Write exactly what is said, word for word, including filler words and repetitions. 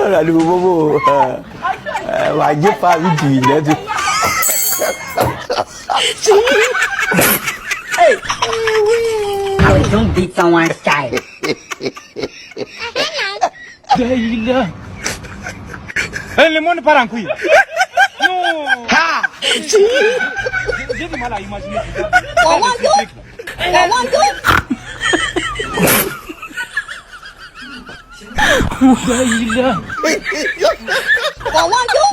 Gade bobo. Wa gen pa vit wi. I will don't beat someone's child. Dayila. El limón para cuida. No. Ha! Yo di mala imajine. Wawantou. Wawantou. Dayila. Wawantou.